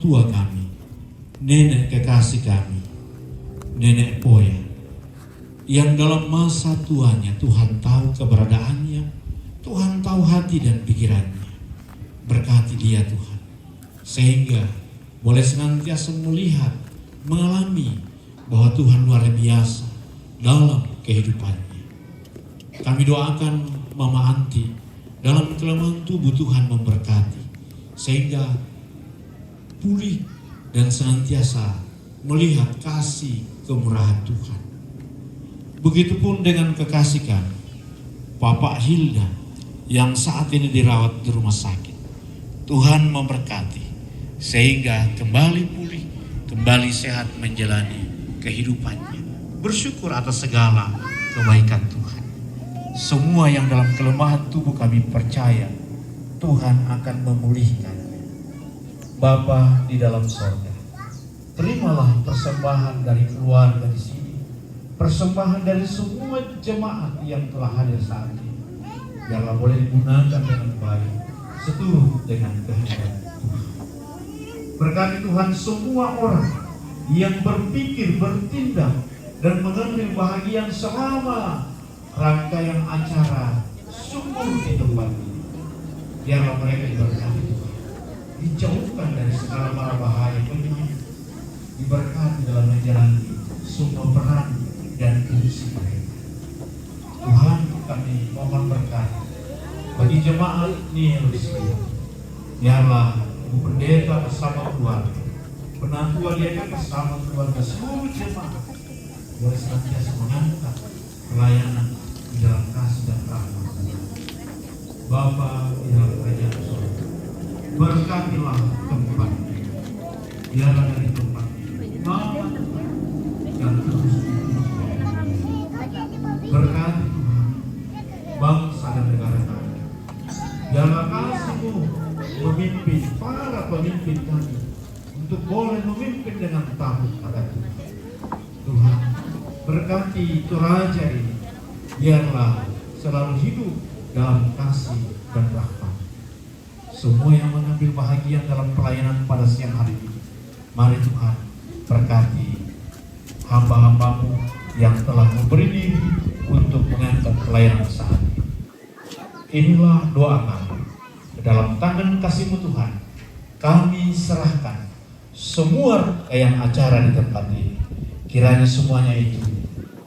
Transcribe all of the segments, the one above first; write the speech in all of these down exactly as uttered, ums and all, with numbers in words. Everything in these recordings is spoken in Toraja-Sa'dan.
tua kami, nenek kekasih kami, Nenek Poya, yang dalam masa tuanya Tuhan tahu keberadaannya, Tuhan tahu hati dan pikirannya. Berkati dia, Tuhan, sehingga boleh senantiasa melihat, mengalami bahwa Tuhan luar biasa dalam kehidupannya. Kami doakan Mama Anti dalam kelemahan tubuh, Tuhan memberkati, sehingga pulih dan senantiasa melihat kasih kemurahan Tuhan. Begitupun dengan kekasih kami, Papa Hilda, yang saat ini dirawat di rumah sakit. Tuhan memberkati sehingga kembali pulih, kembali sehat menjalani kehidupannya. Bersyukur atas segala kebaikan Tuhan. Semua yang dalam kelemahan tubuh, kami percaya Tuhan akan memulihkannya. Bapa di dalam sorga, terimalah persembahan dari keluarga di sini, persembahan dari semua jemaat yang telah hadir saat ini. Biarlah boleh digunakan dengan baik, seturut dengan kehendak Tuhan. Berkati Tuhan semua orang yang berpikir, bertindak, dan mengambil bahagian selama rangkaian acara syukur di tempat ini. Biarlah mereka diberkati Tuhan, dijauhkan dari segala mara bahaya penyakit, diberkati dalam menjalani semua peran dan fungsi mereka. Tuhan, kami mohon berkat bagi jemaat Neo di sini. Biarlah Ibu Pendeta bersama keluarga, penatua diaken bersama keluarga, seluruh jemaat boleh senantiasa mengangkat pelayanan di dalam kasih dan rahmat Tuhan. Bapa di dalam kerajaan sorga, berkatilah tempat ini. Biarlah dari tempat ini nama Tuhan yang terus dipuji. Berkati Tuhan bangsa dan negara kami. Biarlah kasih-Mu memimpin para pemimpin kami untuk boleh memimpin dengan takut akan Tuhan. Tuhan, berkati Toraja ini. Biarlah selalu hidup dalam kasih dan rahmat. Semua yang mengambil bahagian dalam pelayanan pada siang hari ini, mari Tuhan berkati hamba-hamba-Mu yang telah memberi diri untuk mengangkat pelayanan saat ini. Inilah doa kami. Ke dalam tangan kasih-Mu Tuhan, kami serahkan semua rangkaian acara di tempat ini. Kiranya semuanya itu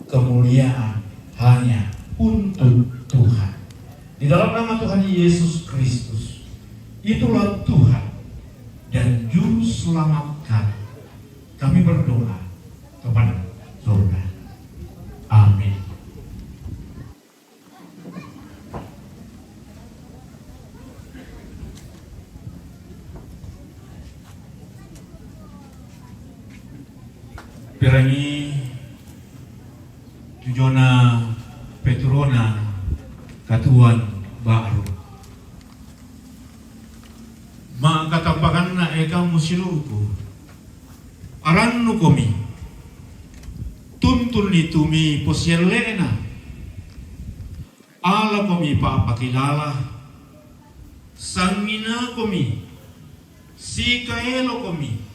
kemuliaan hanya untuk Tuhan. Di dalam nama Tuhan Yesus Kristus, itulah Tuhan dan Juru Selamat kami. Kami berdoa kepada surga. Amin. Pirangi tujona peturona katuoan ba'ru. Ma'katampakanna e kamu siulu'ku, arannukomi, tuntunni tu miposielle'na, alakomi pa'pakilala, sanginakomi, sikaelokomi,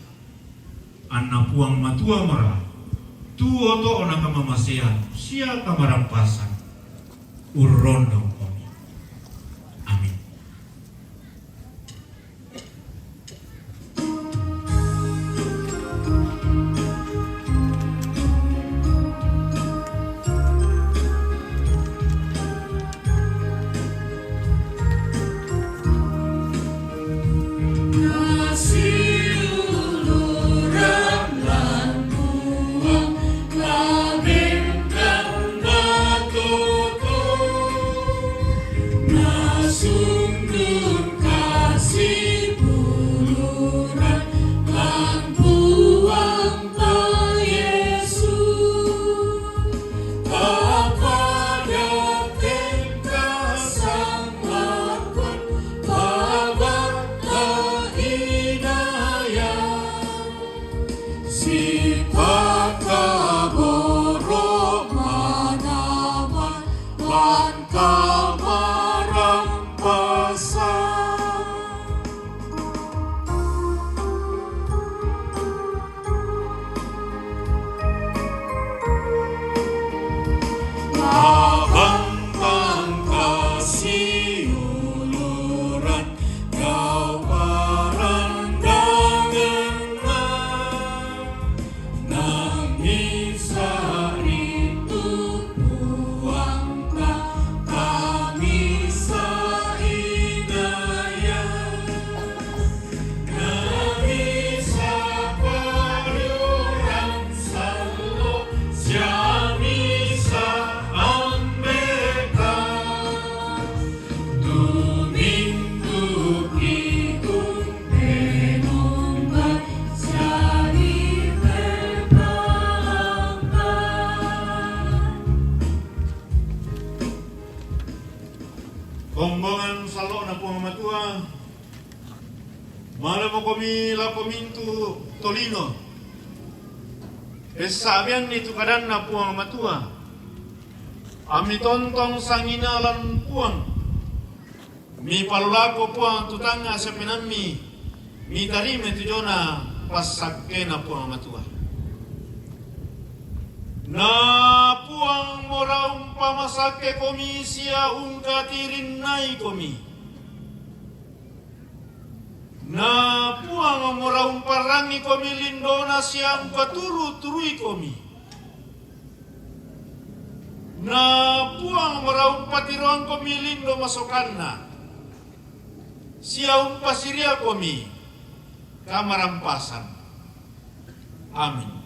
anna Puang Matua mara, tu oto'na kamamasean sia kamarampasan, urrondongkomi. Amin. Lako mintu' tolino, pessa'bianni tu kadanNa Puang Matua. Ammi tontong sanginalan Puang, mipalolako Puang tu tangnga' siapenammi, mitarima tu diona passakkena Puang Matua. Na Puang mora umpamasakkekomi sia ungkatirinnaikomi. Na Puang mora umparrangikomi lindona sia umpaturu-turuikomi. Na Puang mora umpatiroangkomi lindo masokanna sia umpasiriakomi kamarampasan. Amin.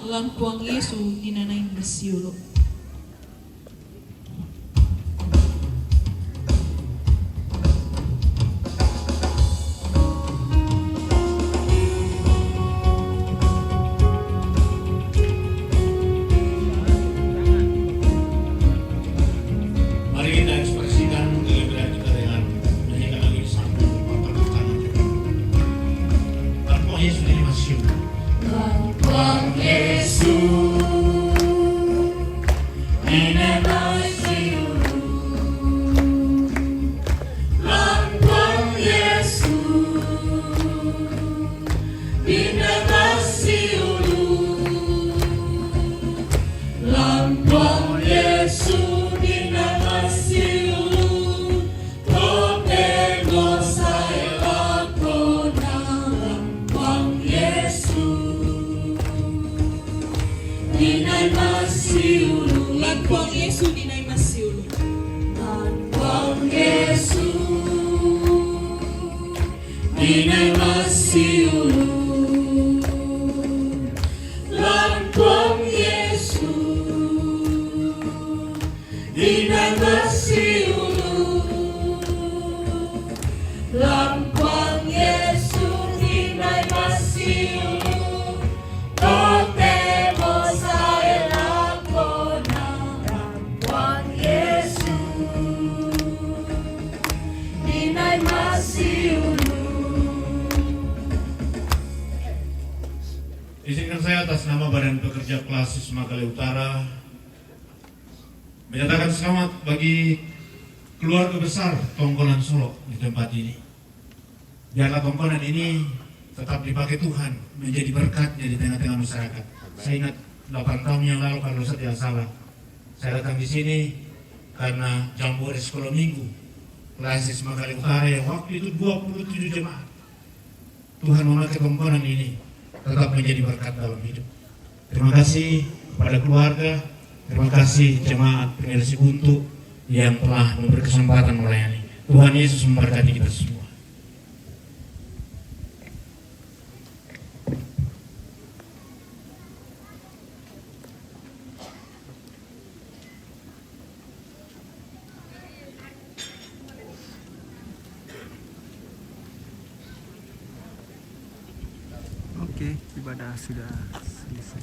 Lan Puang Yesu dinanai massiulu. Mari kita ekspresikan kegembiraan kita dengan menyanyikan lagu ini sambil bertepuk tangan. Tanpa Yesus ini masih Puang Yesu, dinai massiulu. Lan Puang Yesu, dinai massiulu. Lan Puang Yesu, dinai massiulu. Totemo sae lakona. Lan Puang Yesu, dinai massiulu. Lan Puang Yesu, dinai massiulu. Lan Puang Yesu, dinai massiulu. Lan Puang Yesu, dinai massiulu. Lan Puang Yesu, dinai massiulu. Totemo sae lakona. Lan Puang Yesu, dinai massiulu. Izinkan saya atas nama Badan Pekerja Klasis Makale Utara menyatakan selamat bagi keluarga besar Tongkonan Solo di tempat ini. Biarlah Tongkonan ini tetap dipakai Tuhan menjadi berkat-Nya di tengah-tengah masyarakat. Saya ingat delapan tahun yang lalu, kalau saya tidak salah, saya datang di sini karena jambore sekolah minggu Klasis Makale Utara yang waktu itu dua puluh tujuh jemaat. Tuhan memakai Tongkonan ini tetap menjadi berkat dalam hidup. Terima kasih kepada keluarga, terima kasih jemaat Pengira Sibuntu yang telah memberi kesempatan melayani. Tuhan Yesus memberkati kita semua. Oke, ibadah sudah selesai.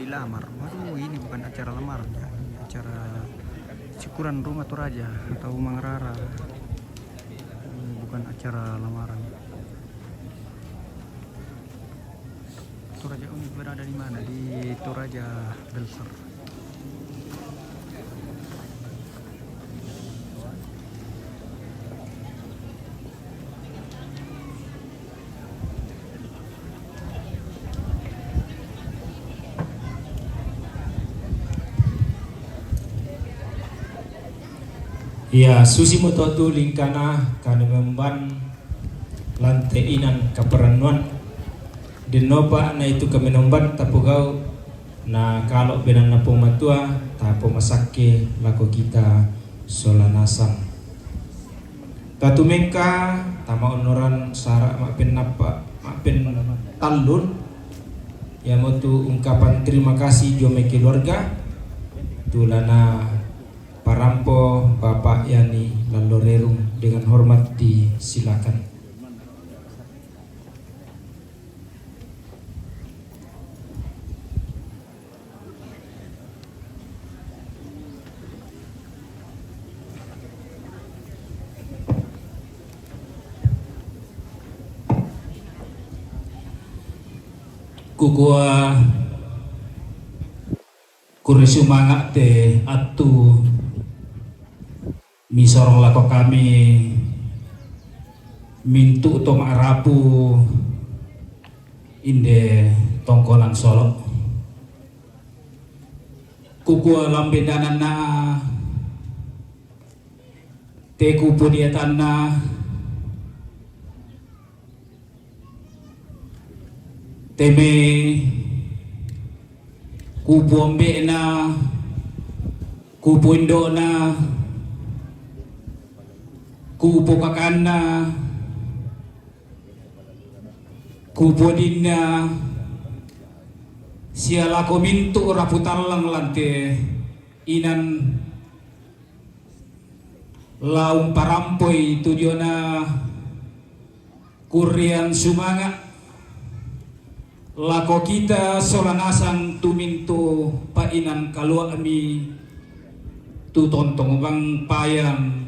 Lamar. Waduh, ini bukan acara lamaran ya. Ini acara syukuran rumah Toraja atau Mangrara. Ini bukan acara lamaran. Toraja ini berada di mana? Di Toraja Belser. Iya, susi mo to tu lingkana kami memban lante inan kaparannuan. Dennopa na itu kami nomban tapogau na kalo benanna Puang Matua tapomasakke lako kita sola nasang. Tatumengka tama onoran sara ma'pennappa, ma'pen tallun, iamotu ungkapan terima kasih jomai keluarga, tulana parampo Bapak Yani Lallorerung, dengan hormat disilakan. Kukua kurre sumanga' te attu misorong lako kami mintu' to ma'rapu inde tongkonan solo'. Kukua lambe dananna te kupodiatanna teme kupuombe'na, kupuindo'na, kupokakanna, kupuodinna, sia lako mintu' rapu tallang lante inan la umparampoi tu diona kurrean sumanga' lako kita sola nasang tu mintu' pa'inan kalua'mi tu tontong bang payan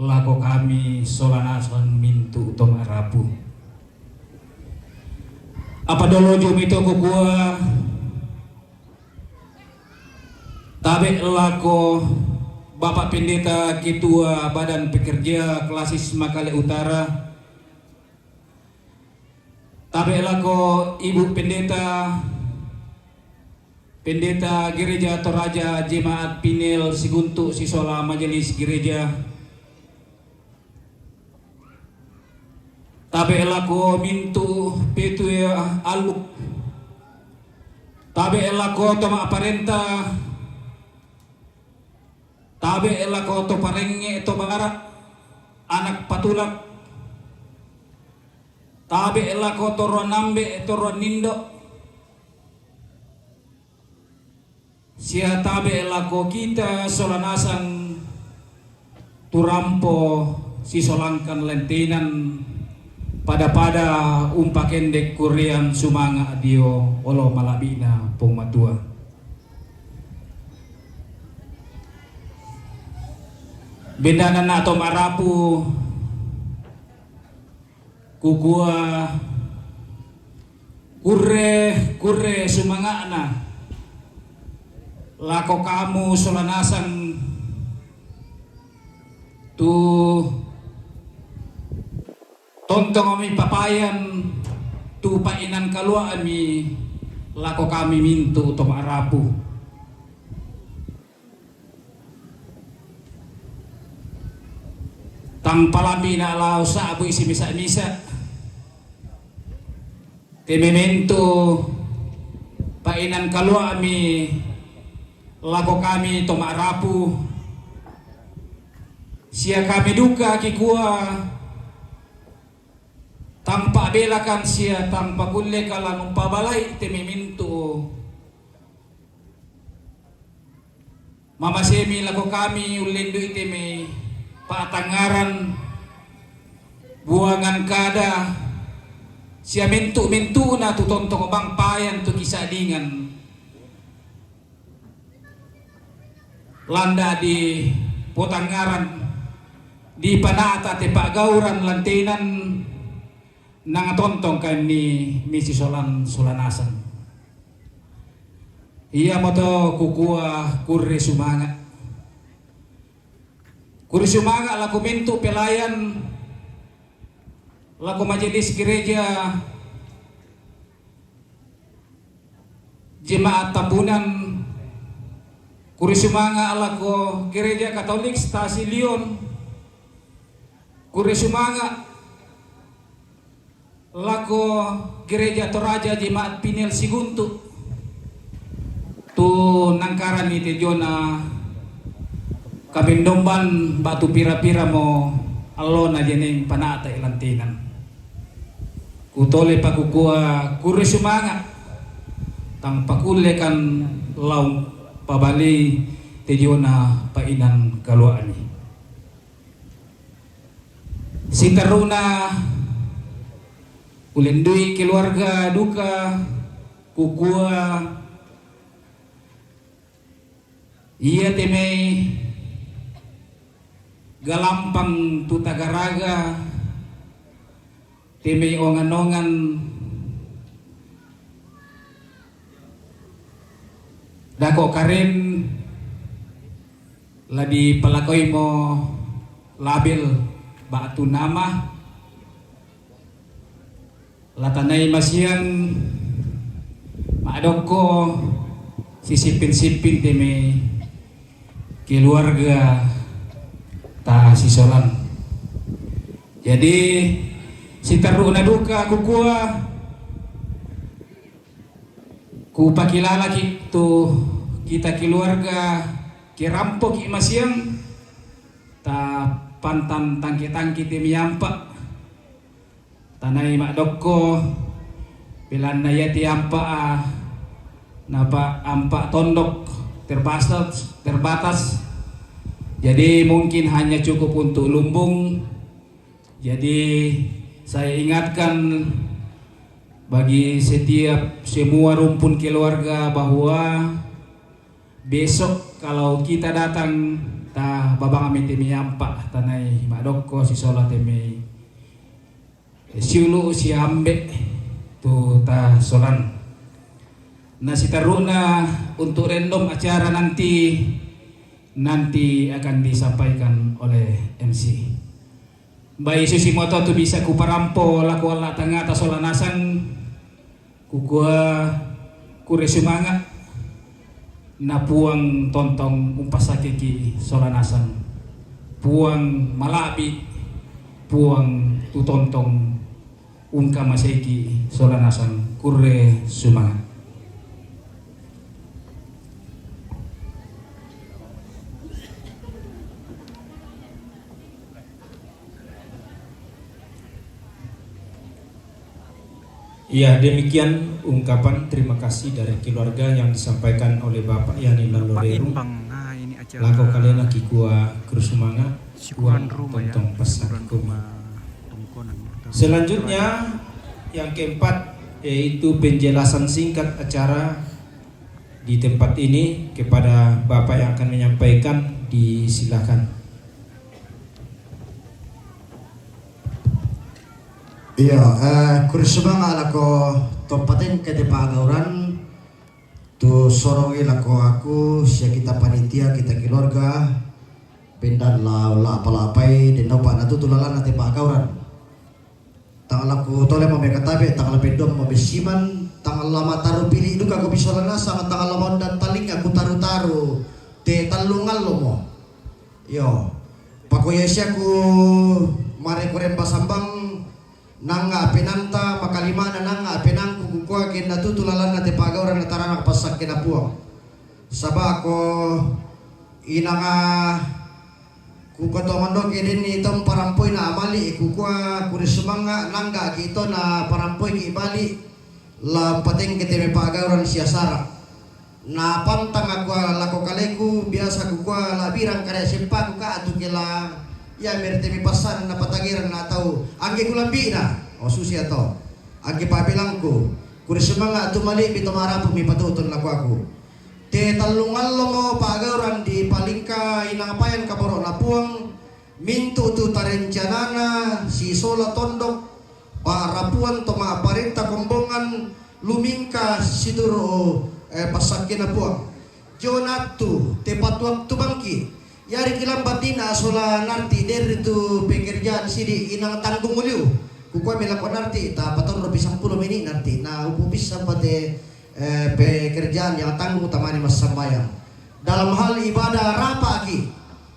lako kami sola nasang mintu' to ma'rapu. Apa dolo jomito kukua, tabe' lako Bapak Pendeta, Ketua Badan Pekerja Klasis Makale Utara, tabe' lako Ibu Pendeta, Pendeta Gereja Toraja Jemaat Pinel Siguntu' sisola Majelis Gereja, tabe' lako mintu' petue alluk, tabe' lako to ma'parenta, tabe' lako to parengnge' to bara', anak patulak, tabe' lako to ruannambe' to ruannindo', sia tabe' lako kita sola nasang tu rampo sisolangkan lante inan pada-pada umpakendek kurrean sumanga' dio olo mala'bi'na Puang Matua. Bendananna to ma'rapu, kukua, kurre, kurre sumanga'na lako kamu sola nasang tu tontongmi papayan tu pa'inan kalua'mi lako kami mintu' to ma'rapu. Tang palambi'na lao sa'bu isi misa-misa. Te mementu pa'inan kalua'mi lako kami to ma'rapu, sia kami duka kikua tang pa'belakan sia tang pakulleka la numpabalai te mementu. Mamasemi lako kami ullendu'i te me pa'tangngaran, buangan kada, sia mentu'-mentu'na tu tontong bang payan tu kisa'dingan. landa' di potangngaran, di panata te pa'gauran lantenan, nangatontong kami mi sisolan sola nasang. Iamoto kukua kurre sumanga'. Kurre sumanga' lako mintu' pelayan, lako majelis gereja, jemaat Tambunan, kurre sumanga' lako Gereja Katolik Stasi Lyon, kurre sumanga' lako Gereja Toraja Jemaat Pinel Siguntu', tu nangkarami te jona kamindomban ba'tu pira-piramo allona jeneng panata ilantenan. Kutole pakukua kurre sumanga', tang pakullekan laung pabalei te jona pa'inan kalua'mi. Siterru'na ulendui keluarga duka kukua, ia te mai galampang tu tagaraga, te mai ongan-ongan dako' karen la dipalakoimo label ba'tu nama, la tanai masiang ma'dokko sisippin-sippin te mai keluarga ta sisolan. Jadi, siterru'na duka kukua, kupakilalaki' tu kita keluarga ke rampoki' masiang, ta pantan tangke-tangke te mai ampa', tanai ma'dokko, belanna ia te ampa', napa ampa' tondok terbatas, terbatas. Jadi mungkin hanya cukup untuk lumbung. Jadi saya ingatkan bagi setiap semua rumpun keluarga bahwa besok kalau kita datang, ta babang ami te mai ampa', tanai ma'dokko sisola te mai siulu' siambe' tu ta solan. Na siterru'na untuk random acara nanti, nanti akan disampaikan oleh M C. Baik, susimoto tu bisa kuparampo lako alla' tangngata sola nasang, kukua kurre sumanga', na Puang tontong umpassakeki' sola nasang. Puang mala'bi', Puang tu tontong ungkamaseiki' sola nasang, kurre sumanga'. Ya, demikian ungkapan terima kasih dari keluarga yang disampaikan oleh Bapak Yani Lalorerum. Pak Imbang, nah, ini acara lako kalena kikua kurre sumanga', syukuran Puang rumah, ya, tontong pasang syukuran kumi. Rumah Tongkonan. Selanjutnya, yang keempat, yaitu penjelasan singkat acara di tempat ini kepada Bapak yang akan menyampaikan, disilakan. Iya, eh, kurre sumanga' lako to patengke te pa'gauran, tu sorongi lako aku sia kita panitia, kita keluarga, bendan la, la apa-apai, denno pa natutu lalanna te pa'gauran. Tang la kutole mo mekatabe', tang la pedduang mo bessiman, tang la mataru pili' duka kupisola nasang, tang la maondang talinga kutaru-taru te tallung allomo. Iyo, pakuya sia ku marekuremba sambang, nangnga' penanta, makalimana nangnga' penangku, kukua ke natutu lalanna te pa'gauran na taranak passakkena Puang. Saba' ko inanga' Kukatongandoke denni to mparampoina amali', kukua kurre sumanga' nangga'ki' to naparampoiki' bali', la patengke te mai pa'gauran sia sara'. Napantang aku lako kaleku, biasa kukua la'birang kare seppaku ka'tu ke la ia mere te mai passana napatangerang na tau, angge kulambi'na, o susi ato, angge pa'belangku, kurre sumanga' tu mali'bi to marapu mipatu'tun lako aku. Te tallung allomo pa'gauran di palingka inang payan kaboro'na Puang, mintu' tu tarencanana sisola tondok pa'rapuan to ma'parenta kombongan lumingka situru', eh, passakkena Puang. Dio nattu, tepat waktu bangki'. Iariki lambat dina sola narti' derri tu pekerjaan sidi' inang tanggung uliu. Kukuami lako narti', ta patorropi sampulo mini' narti', na upubissa pate, eh, pekerjaan yang tanggung tamani massambayang. Dalam hal ibadah rapa'ki',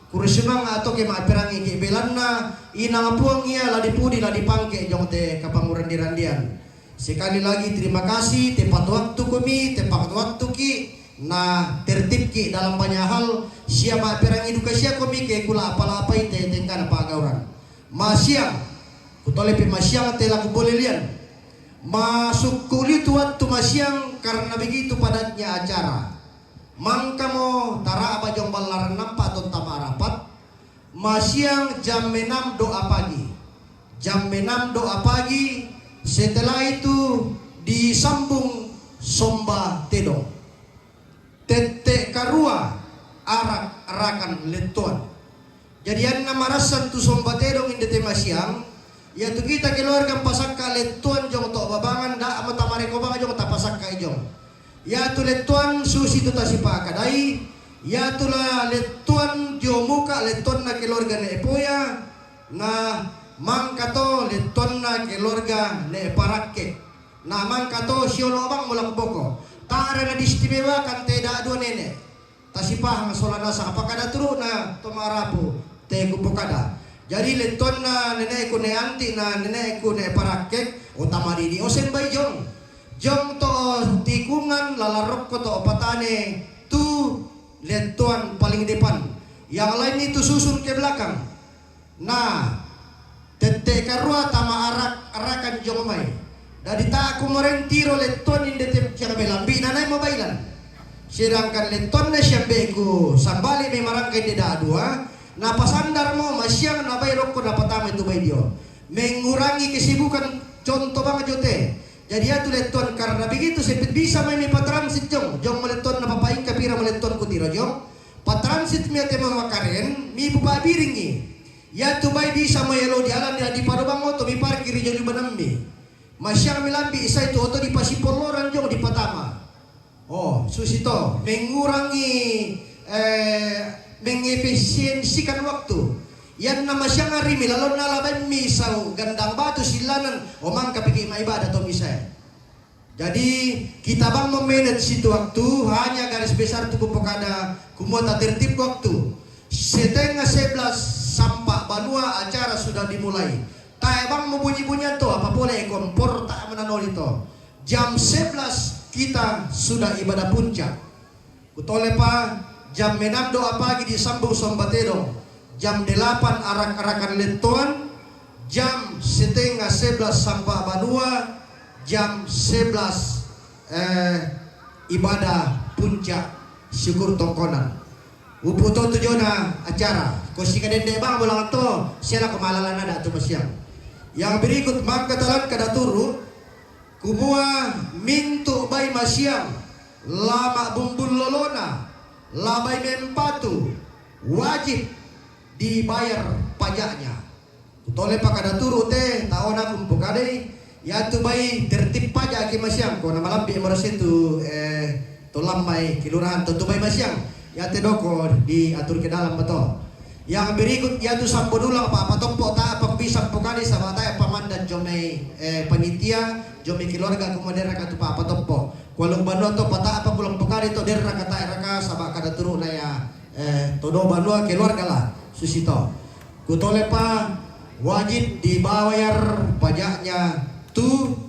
kurre sumanga' to ke ma'perangi ke belanna inang Puang ia la dipudi la dipangke' jong te kapangurandi-randian. Sekali lagi terima kasih, tepat waktu kumi, tepat waktu ki, na tertib ki dalam banyak hal, sia ma'perangi duka sia kumi ke kula apa-apai te tengkana pa'gauran. Masiang, kutolepi masiang te laku boleh lian. Masukku liu tu waktu masiang karena begitu padatnya acara. Mangkamo tara'ba jong ballaran nampa' to tama rapat. Masiang jam enam doa pagi. Jam enam doa pagi, setelah itu disambung somba tedong. Tette' karua, arak-arakan lettoan. Jadi anna marassan tu somba tedong inde te masiang, iatu kita keluarga pasakka' lettoan jong to' babangan, da' mo tamareko bang jong tapasakka' jong. Iatu lettoan susi tu tasipakadai, iatu la lettoan dio muka' lettoanna keluarga ne' Poya, na mangka to lettoanna keluarga ne' Parakke, na mangka to siolo' bang mulak boko. Ta'ra na diistimewakan te da' dua nene'. Tasipahang sola nasang pakada turu'na to ma'rapu te kupokada. Jadi lettoanna nene'ku ne' Anti na nene'ku ne' Parakke, o tamadidi' o sembai jong. Jong to tikungan lalarokko to patane tu lettoan paling depan. Yang lain itu susun ke belakang. Na, tette' karua tama arak-arakan jong mai. Dadi ta' kumoreng tiro lettoan inde te siang melambi' na nai mo bailan. Sedangkan lettoanna siambe'ku sambali' me marangka inde da' dua, na pasandar mo masiang na bai rokko na patama itu bai dio. Mengurangi kesibukan contoh bang jote. Jadi iatu lettoan karena begitu sempit bisa mai mi patransit jong, jong mo lettoanna papaingka pira mo lettoanku tiro jong. Patransit mi ate mamakaren, mi pupa'biringi. Iatu bai bisa mo elo dialan di padobang oto mi parkir jong libanammi. Masiang mi lambi' isai tu oto dipasipolloran jong dipatama. Oh, susi to, mengurangi, eh, mengefisiensikan waktu. Ianna masiang ari mi lalonna labaimmi sau gandang batu sillanan, o mangka piki' ma'ibada to misai. Jadi, kita bang memanage situ waktu, hanya garis besar tu kupokada, kumua tatertib waktu. Setengah sebelas sampa' banua acara sudah dimulai. Tae bang mubunyi-bunyian to, apa pole kompor ta' mananoli to. Jam sebelas kita sudah ibadah puncak. Kutolepa, jam enam doa pagi disambung somba tedong, jam delapan arak-arakan lettoan, jam setengah sebelas sampa' banua, jam sebelas, eh, ibadah puncak syukur tongkonan. Upu' to tu jona acara. Ko sikadende' bang bolang to, siala ko malala nada' tu masiang. Yang berikut mangkatalan kada turu', kumua mintu' bai masiang, la ma'bumbul lolona, la bai mempatu, wajib dibayar pajaknya. Kutolepa kada turu' te, ta'o naku mpokadai, iatu bai tertib pajak ki masiang, ko na malambi' moro situ, eh, to lammai kelurahan to tu bai masiang, iate doko diatur ke dalam beto. Yang berikut iatu sambo dulang pa'patoppo' ta'pa bisa mpokadai saba' tae' pamandan jomai, eh, panitia, jomai keluarga kumua derraka tu pa'patoppo'. Kualung banua to pata'pa kulang pokadai to derraka tae' raka saba' kada turu'na ia, eh, todo banua keluarga la susi to. Kutolepa wajib dibayar pajaknya tu,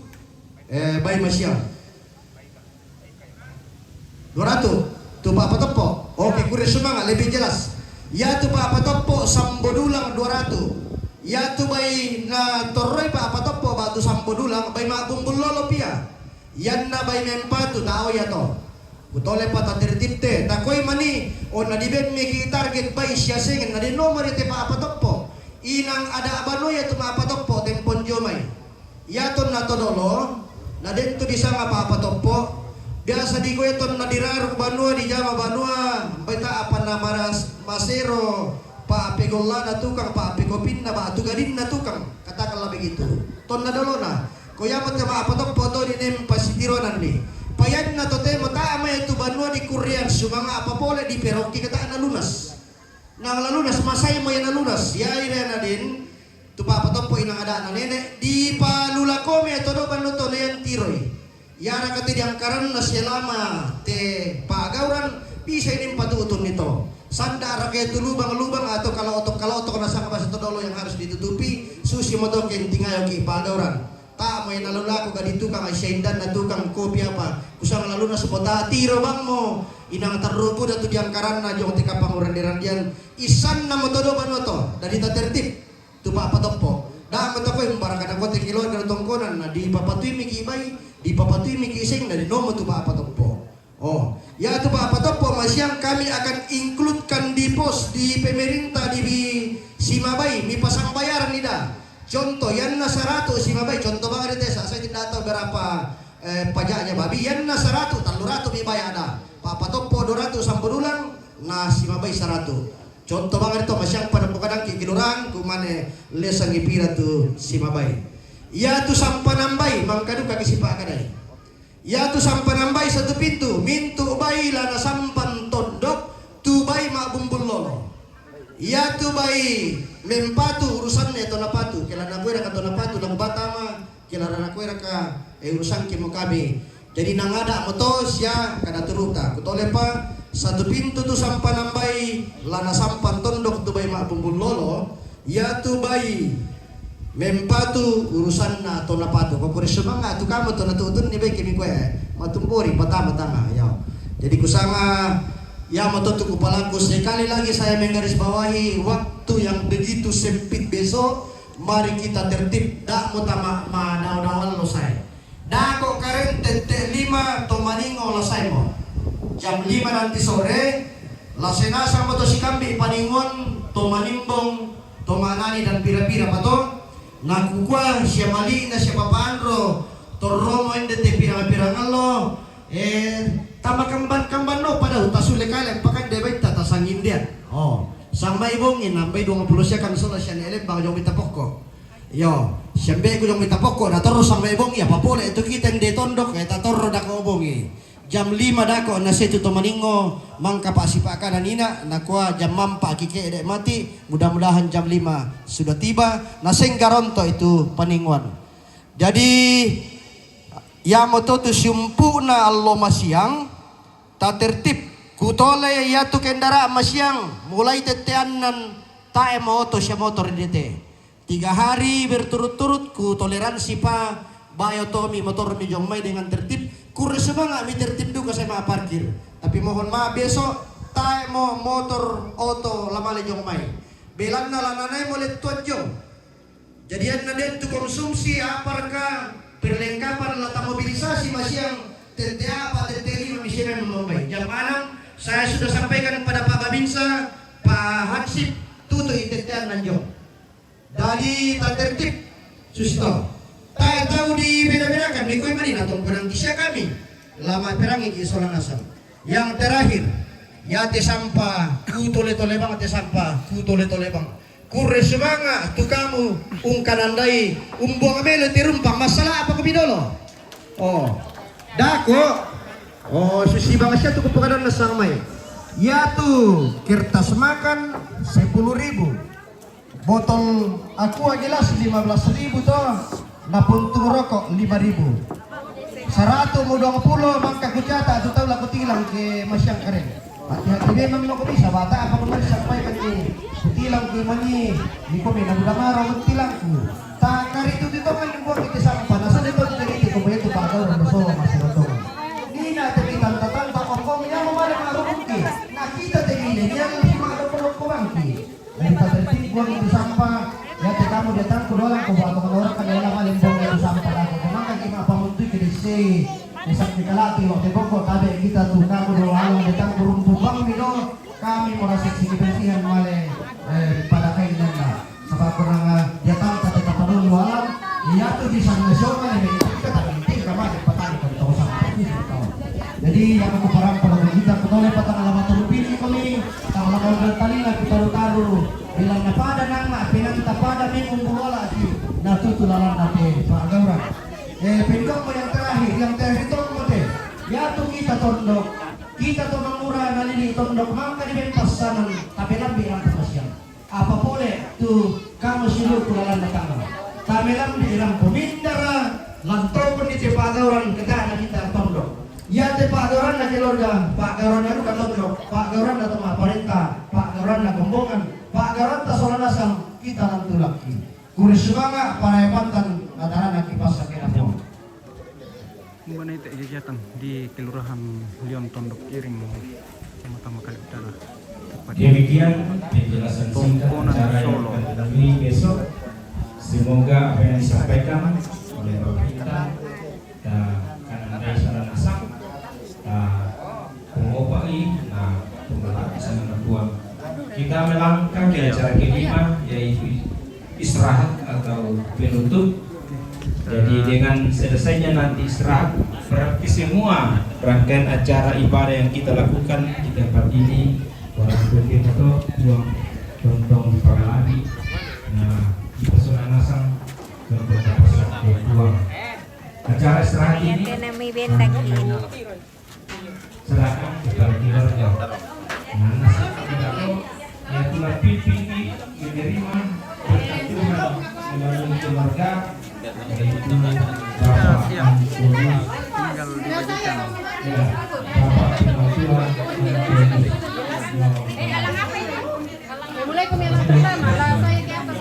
eh, bai masiang. Dua ratu. Tu pa'patoppo'. Oke, kurre sumanga' lebih jelas. Iatu pa'patoppo' sambo dulang dua ratu. Iatu bai na torroi pa'patoppo' ba'tu sambo dulang bai ma'bumbul lolo pia. Ianna bai mempatu ta'o ia to. Kutolepa tatertib te. Takoi mani, o na dibemmi ki target bai siasengen na den nomor te pa'patoppo'. Inang ada' banua iatu ma'patoppo' tempon jomai. Iatonna to dolo, na den tu disanga pa'patoppo', Biasa di kue tonna diraruk banua, dijama banua, baita apa na maras-, masero, pa ape gollana tukang, pa ape kopinna, batu gadinna tukang. Katakanlah begitu. Tonna dolona. Ko yamo te ma apa toppo to di nem pasitironanni. Payanna to te mo ta mai tu banua di kurian sumanga apa pole di perokki kata na lunas. Nang lalunas, masai mo iya nalunas. Iya ire nadin, tu papa toppo inang ada na nene, di palula kome to do banno to nean tiroi. Iya raka te diangkaran na selama te pagauran, bisa ini patutun nito. Sanda raka tu lubang-lubang atau kalau otok, kalau otok na sanga basa to dolo yang harus ditutupi, susi mo to kentingayo ki pagauran. Ta mai nalulaku ka di tukang, ai siaindanna tukang kopi apa. Kusang laluna supota tiro bang mo. Inang tarrupu datu diangkaranna jong teka pangurandirandian. Isanna mo todo banoto. Dari ta tertib. Tu pa patoppo. Da mo ta koe mbara kada kote kilor kada tongkonan. Na di papatui miki bai. Di papatui miki iseng. Dari nomo tu pa patoppo. Oh, ya tu pa patoppo masiang kami akan includekan di pos di pemerintah di bi-, Simabai, mi pasang bayaran ida. Contoh, yanna saratu Simabai, contoh bang ada desa, saya tidak tahu berapa eh, pajaknya babi, yanna saratu, tallu ratu mi bayar ada. Pa patoppo dua ratu sampodulang, na Simabai saratu. Contoh bang ada to masiang pada pokadang ki kelurahan, kumane lesangi pira tu Simabai. Ya tu sampanambai, mangkaduka ki sipa kadai. Yatu sampanambai satu pintu, mintu bai lana sampan tondok, tu bai ma'bumbul lolo. Yatu bai mempatu urusanna to napatu, kelana kuera ka to napatu lagu batama, kelana kuera ka eh, urusan kimo kami. Jadi nangada moto sia kada turuta. Kutolepa satu pintu tu sampanambai lana sampan tondok tu bai ma'bumbul lolo, yatu bai mempatu urusanna to napatu. Ko kore sumanga tu kamu to natutun ni baiki mi kue. Matumbori patama tanga, ya. Jadi kusanga, ya moto tu kupalaku, sekali lagi saya menggarisbawahi waktu yang begitu sempit besok. Mari kita tertib, da mo tama ma dao-daoan lo saya. Dako karen tette lima to maningo lasaimo. Jam lima nanti sore, lasai nasang mo to sikambi paningon to manimbong to manani dan pira-pira pa to. Nakukua sia mali'na sia papanro torromo ende te pirang-pirang allo. Eh, tama kamban-kamban no padau tasule kale pakande baita tasangindian. Oh, sang mai bongi nambai dua puluh sia kang sola sia ne lembang jong mita pokko. Yo, siambe ku jong mita pokko na torro sampai bongi apa pole itu kita nde tondok eh ta torro dako bongi. Jam lima dako na setu to maningo mangka pa sipa kada nina nakua jam mampa kike dek mati, mudah-mudahan jam lima sudah tiba na senggaronto itu paninguan. Jadi ya moto tu siumpu'na allo masiang ta tertib kutole yatu kendara masiang mulai tetteannan tae moto sia motor dete. Tiga hari berturut-turut ku toleransi pa, bayo tomi motor mi jong mai dengan tertib, kure semangat mi tertib duka saya ma parkir. Tapi mohon maaf besok, tae mo motor oto lamale jong mai. Belanna lananai mo lettuan jong. Jadi anna den tu konsumsi apa raka perlengkapan lata mobilisasi masiang tente apa tente lima misinan membai. Jam enam saya sudah sampaikan pada Pak Babinsa, Pak Hansip, tutu i tente annan jong. Dadi ta tertib susto. Tae tau di beda-bedakan mi koi mani na tongkonan kisia kami. Lama perangi ki sola nasang. Yang terakhir, ya te sampa ku tole-tole bang te sampa ku tole-tole bang. Kure sumanga tu kamu ungkanandai umbuang mele te rumpang masalah apa ko bidolo. Oh. Dako. Oh, susi bang sia tu kupukadan nasang mai. Ya tu kertas makan sepuluh ribu. Botol aqua gelas lima belas ribu to, na puntung rokok lima ribu. Saratu mo dua puluh mangka ku catat tu tau lako tilang ke masiang karen. Hati-hati memang loko bisa bata apa kemarin sampaikan ni ku tilang ke mani ni kome na buda maro ku tilangku. Takari tu di tongan ni buat kita sampan asal itu kita itu kome itu pada orang bersowa masih bertongan. Ni na te kita tata tata kongkong ya mau balik maru bukti. Na kita te milenial si mak dokon loko bangki. Dari patertib buang itu sampah, ya te kamu dia tangku dolang ko buat orang kan ya lama lembong itu sampah aku. Kemaka kima pamuntui ke dese. Esak di kalati waktu boko tabe kita tu kamu do alang dia tangku rumput bang mi do. Kami merasa sini bersihan male eh, pada kain nanda. Sebab kurang dia tangka tetap penuh alam. Iya tu bisa nasional ini kita tak penting kama dia petani kan tau sampah itu tau. Jadi, yang aku parang pada kita, kenole patang lama turun pilih kami, patang lama udah tali lagi taru-taru. Bilang na pada nang ma, pinang ta pada minggu buwala si, na tutu lalan na te, Pak Gaura. Eh, pindok mo yang terakhir, yang terakhir itu mo te. Ya tu kita tondok, kita tu mangura na lili tondok, mangka di ben pasanan, tapi lambi ang pasiang. Apa pole tu kamu silu ku lalan na tangga. Tamelam di iram pemindara, lantau pun di te Pak Gauran, kedana kita tondok. Ya te Pak Gauran na keluarga, Pak Gauran na ruka tondok, Pak Gauran na tama parenta, Pak Gauran na gombongan, Pak Gauran ta sola nasang, kita nantu laki. Kuri sumanga, para pantan, na tanana kipas sakena pun. Mengenai kegiatan di Kelurahan Leon Tondok Iring, Kecamatan Makalle Utara. Demikian penjelasan singkat acara yang akan dilalui besok. Semoga apa yang disampaikan oleh Bapak Intan dan Kanang Dai Saranasang, ah, pengopai, nah, pembelaan sana tuan. Kita melangkah ke acara kelima, yaitu istirahat atau penutup. Jadi, dengan selesainya nanti istirahat, berarti semua rangkaian acara ibadah yang kita lakukan di tempat ini, orang putih atau buang tontong di Pagalari, nah, di Pesona Nasang, tontong di Pesona Buang. Acara istirahat ini, serahkan kepada keluarga. Nah, nasib kita tahu, ya, telah pimpin menerima berkat Tuhan melalui keluarga, yaitu Bapak Antonius. Tinggal dibagikan. Ya, Bapak Penatua Antonius. Mulai ke yang pertama, lah, saya ke atas.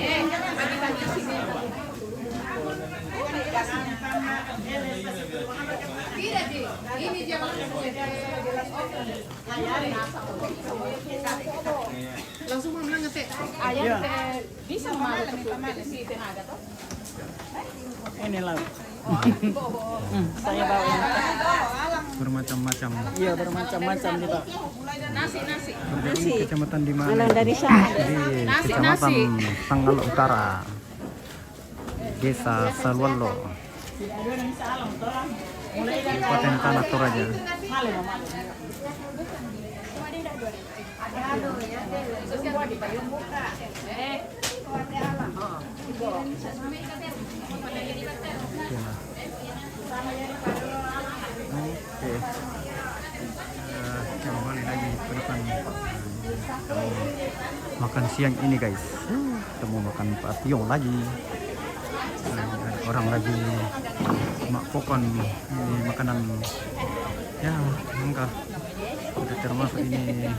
Langsung mau bilang ngetik. Ayah, eh, bisa malu ke si tenaga tuh? Ini laut. Hmm, saya bawa. Bermacam-macam. Iya, bermacam-macam nih, Pak. Nasi, nasi. Kecamatan di mana? Kalau dari sana. Di Kecamatan Sangalle Utara. Desa Saluallo, Kabupaten Tana Toraja. Oke. Eh, kembali lagi ke depan. Eh, makan siang ini, guys. Kita mau makan pationg lagi. Eh, ada orang lagi mak kokon ini makanan. Ya, enggak. Sudah termasuk ini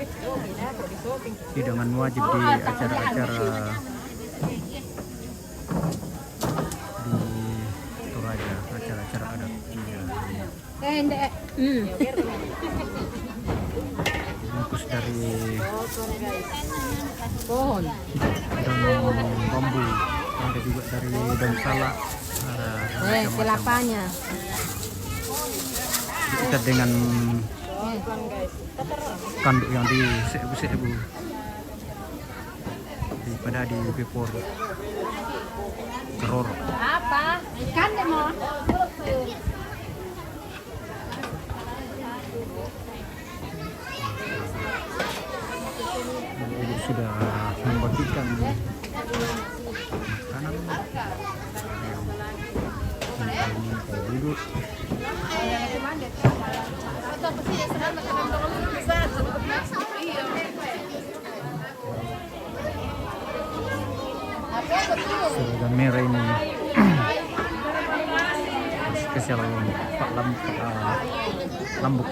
hidangan wajib di acara-acara di Toraja, acara-acara adat. Iya. Eh, ndak. Hmm. Bungkus dari pohon. Daun bambu, ada juga dari daun salak, ada macam-macam. Kelapanya. Diikat dengan kanduk yang disebu-sebu. Daripada di bepor keror. Apa? Ikan deh, mau. Ibu sudah membagikan makanan. Minta duduk. Seragam merah ini. Spesial Pak Lam-, eh, Lambuk.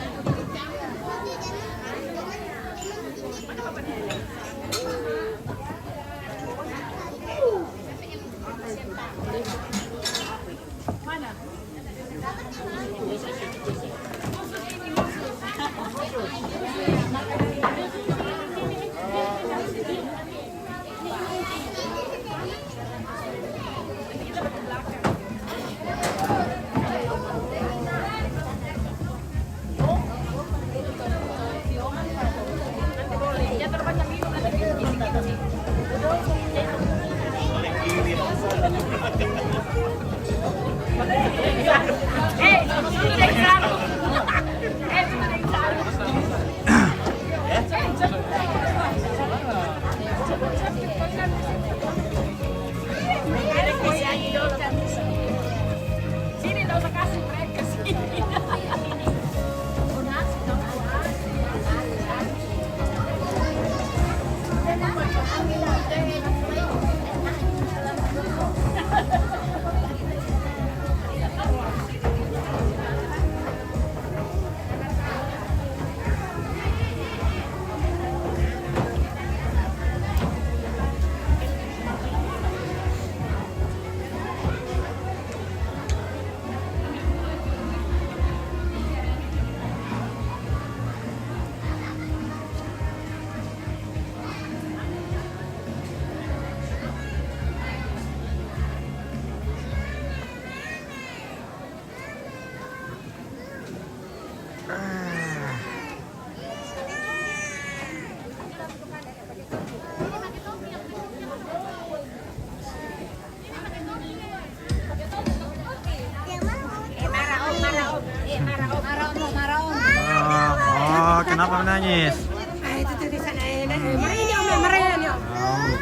Apa menangis? Ah, itu tuh di sana, eh, nah, eh, marahin dia, Om, marahin dia. Oh.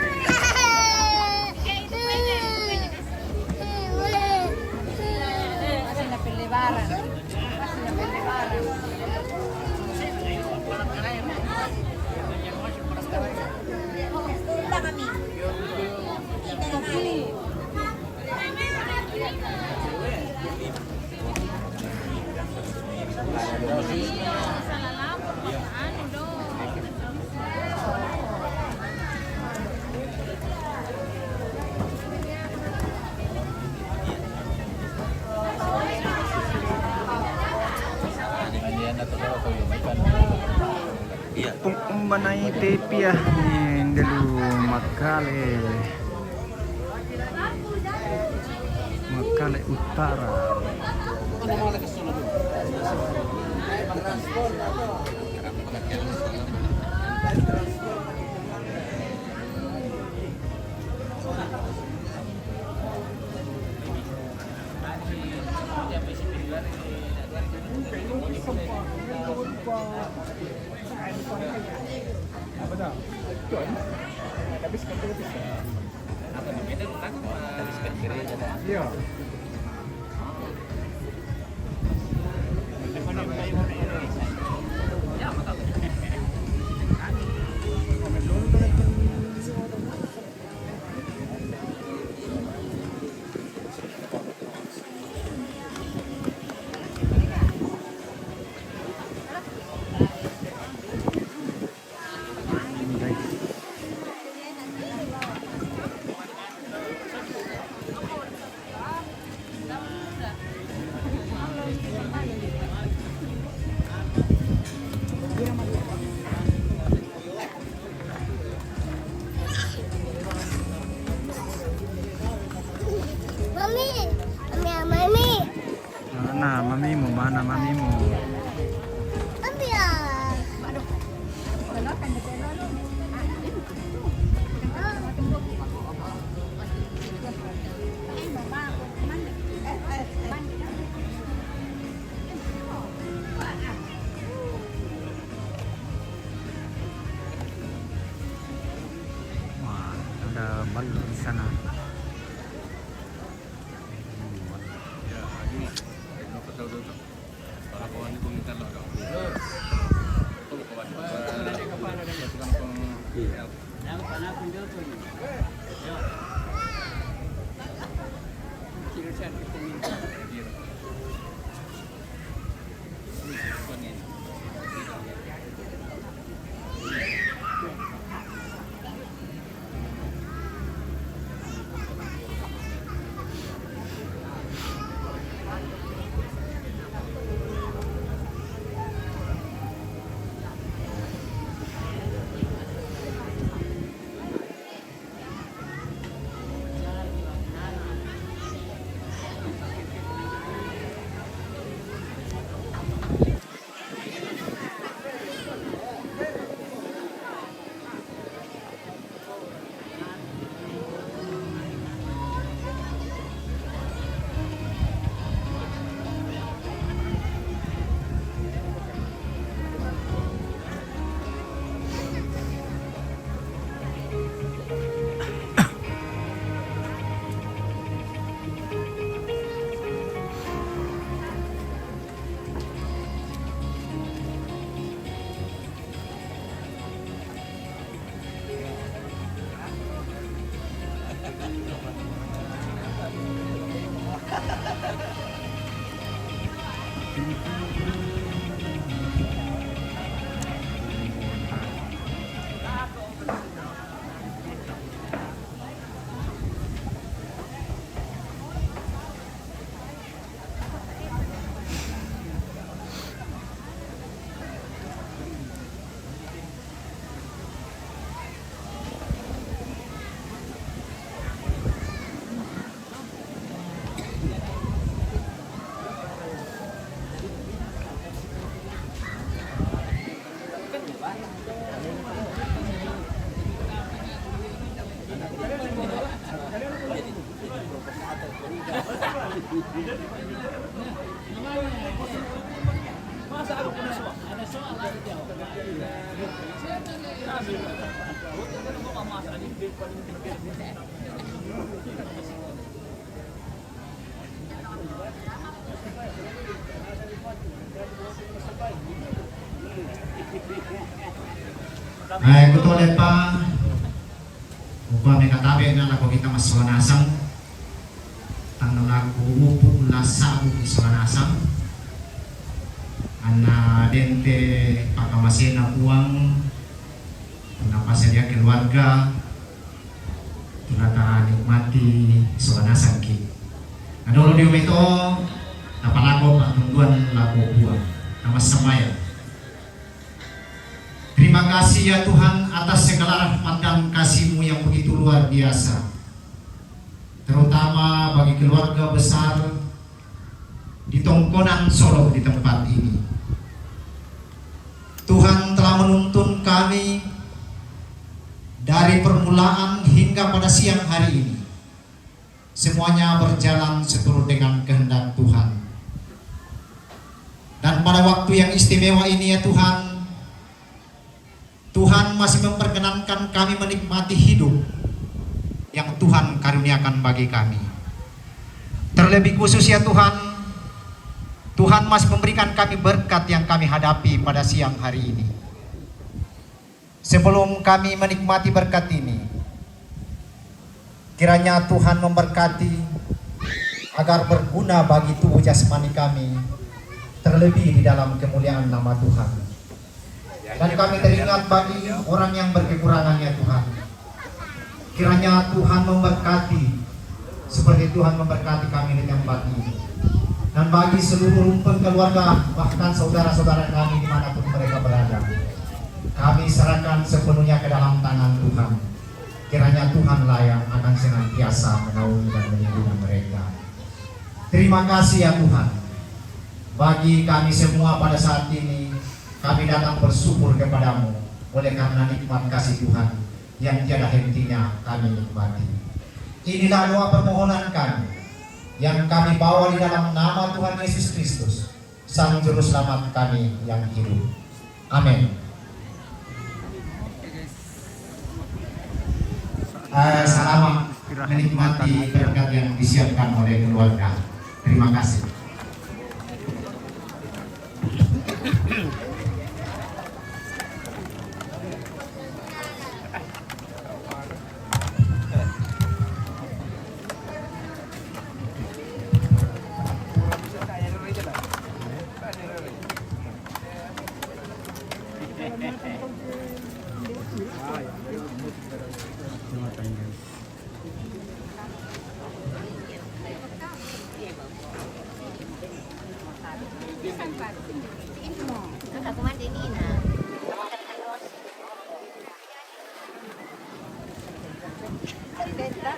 Masih na pelebaran. Masih na pelebaran. Iya. Umbanai te pia, eh, delu Makale. Makale Utara. Mami, mami, mami. Mana mamimu, mana mamimu? Mami, ah. Wah, ada balon di sana. Eh, kutole pa, upa me katabe na lako kita masowa nasang, tanggal aku upu la sabu masowa nasang, anna dente pakamasena Puang, tuna pasadia keluarga, tuna ta nikmati sowa nasangki. Nadolo dio meto, napalako pa'tunduan lako Puang, namassambayang. Terima kasih ya Tuhan atas segala rahmat dan kasih-Mu yang begitu luar biasa, terutama bagi keluarga besar di Tongkonan Solok di tempat ini. Tuhan telah menuntun kami dari permulaan hingga pada siang hari ini. Semuanya berjalan seturut dengan kehendak Tuhan. Dan pada waktu yang istimewa ini ya Tuhan, Tuhan masih memperkenankan kami menikmati hidup yang Tuhan karuniakan bagi kami. Terlebih khusus ya Tuhan, Tuhan masih memberikan kami berkat yang kami hadapi pada siang hari ini. Sebelum kami menikmati berkat ini, kiranya Tuhan memberkati agar berguna bagi tubuh jasmani kami, terlebih di dalam kemuliaan nama Tuhan. Dan kami teringat bagi orang yang berkekurangan, ya Tuhan. Kiranya Tuhan memberkati seperti Tuhan memberkati kami di tempat ini. Dan bagi seluruh rumpun keluarga, bahkan saudara-saudara kami dimanapun mereka berada, kami serahkan sepenuhnya ke dalam tangan Tuhan. Kiranya Tuhanlah yang akan senantiasa menaungi dan melindungi mereka. Terima kasih ya Tuhan. Bagi kami semua pada saat ini, kami datang bersyukur kepada-Mu oleh karena nikmat kasih Tuhan yang tiada hentinya kami nikmati. Inilah doa permohonan kami yang kami bawa di dalam nama Tuhan Yesus Kristus, Sang Juru Selamat kami yang hidup. Amin. Eh, selamat menikmati berkat yang disiapkan oleh keluarga. Terima kasih.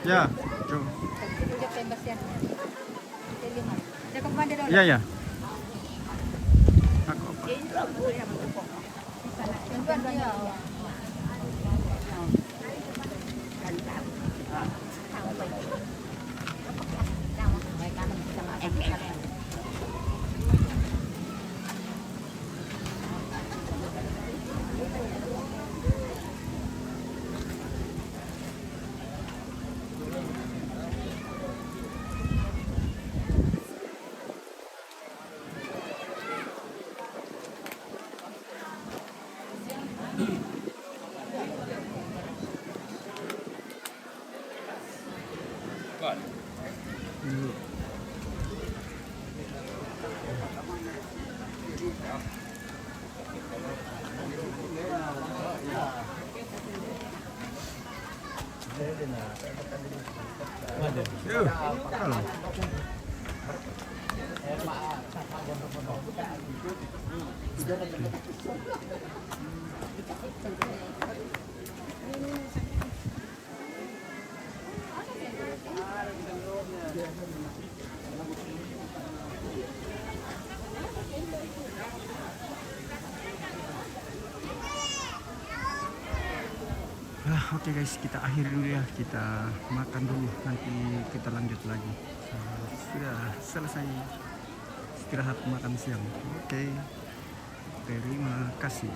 Ya, yo. Ya, ya. Aku apa? Ah, oke guys, kita akhiri dulu ya, kita makan dulu, nanti kita lanjut lagi. Eh, sudah selesai istirahat makan siang. Oke. Terima kasih.